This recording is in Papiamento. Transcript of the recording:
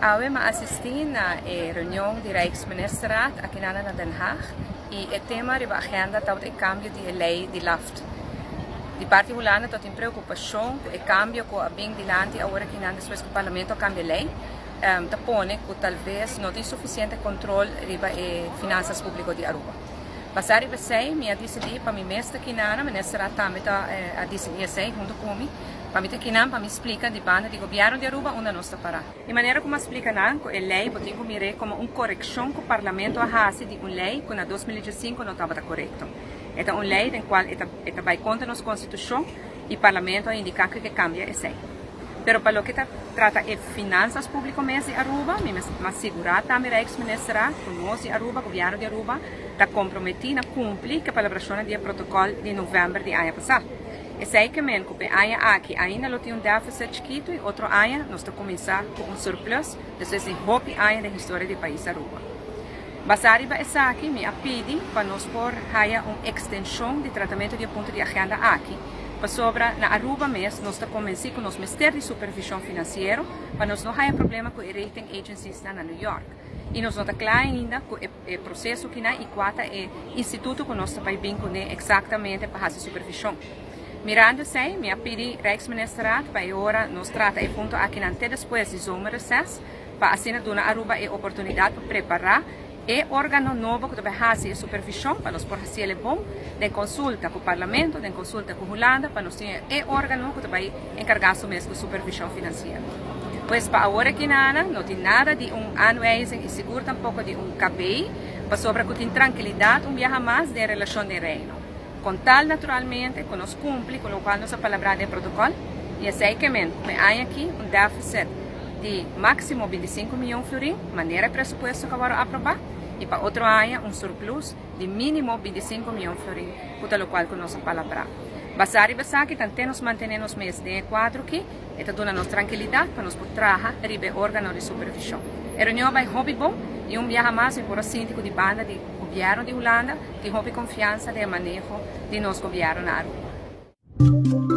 Awe m'a asistí na e reunion di Rijksministerraad akinan na Den Haag i e tema riba agenda tabata e kambio di e lei di LAFT. Di parti Hulanda tabatin preokupashon ku e kambio ku a bin dilanti awor akinan despues ku parlamento a kambia lei ta pone ku talves no tin sufisiente kontrol riba e finansas públiko di Aruba. Basá riba esei mi a disidí pa mi mes ta kinan, Ministerraad tambe ta a disidí esei huntu ku mi. Pa mi ta kinan pa mi splika di banda di gobièrnu di Aruba unda nos ta pará. Di manera ku mi a splika nan ku e lei bo tin ku mir'é komo un korekshon ku parlamento a hasi di un lei ku na 2015 no tabata korekto. E ta un lei den kual e ta e ta bai kontra nos konstitushon i parlamento a indiká ku e ke kambia esei. Pero pa loke ta trata e finansas públiko mes di Aruba mi mes a sigurá tambe Rijksministerraad ku nos di Aruba, gobièrnu di Aruba, ta komprometí na kumpli ku e palabrashonnan di e protokòl di novèmber di aña pasá. Esei ke men ku p'e aña aki ainda lo tin un deficit chikitu i otro aña nos ta kuminsá ku un surplus despues di hopi aña den historia di pais Aruba. Basá riba esaki mi a pidi pa nos por haya un ekstenshon di tratamentu di e punto di agenda aki pasobra na Aruba mes nos ta konbensí ku nos mester di supervishon finansiero pa nos no haya problema ku e rating agenciesnan na New York i nos no ta kla ainda ku e E proseso kina i kua ta e instituto ku nos ta bai bin kuné eksaktamente pa hasi supervishon. Mirando esei, mi a pidi Rijksministerraad pa e ora nos trata e punto akinan te despues di zomerreces pa asina duna Aruba e oportunidat pa prepará e organo nobo ku ta bai hasi e supervishon pa nos por hasiel e bon den konsulta ku Parlamento, den konsulta ku Hulanda pa nos tin e organo ku ta bai enkargá su mes ku supervishon finansiero. Pues pa awor aki nana no tin nada di un aanwijzing i sigur tampoko di un KB, pasobra ku tin trankilidat un biaha mas den relashon den Reino. Kon tal naturalmente ku nos kumpli ku lokual nos a palabrá den protokòl i esei ke men ku e aña aki un deficit di máksimo 25 mion florin, manera e presupuesto ku a wòrdu aprobá, i pa otro aña un surplus di mínimo 25 mion florin ku ta lokual ku nos a palabrá. Basá riba esaki tante nos mantené nos mes den e kuadro ki e ta duna nos trankilidat pa nos por traha riba e órgano di supervishon. E reunion a bai hopi bon i un biaha mas mi por a sinti ku di banda di gobièrnu di Hulanda tin hopi konfiansa den e maneho di nos gobièrnu na Aruba.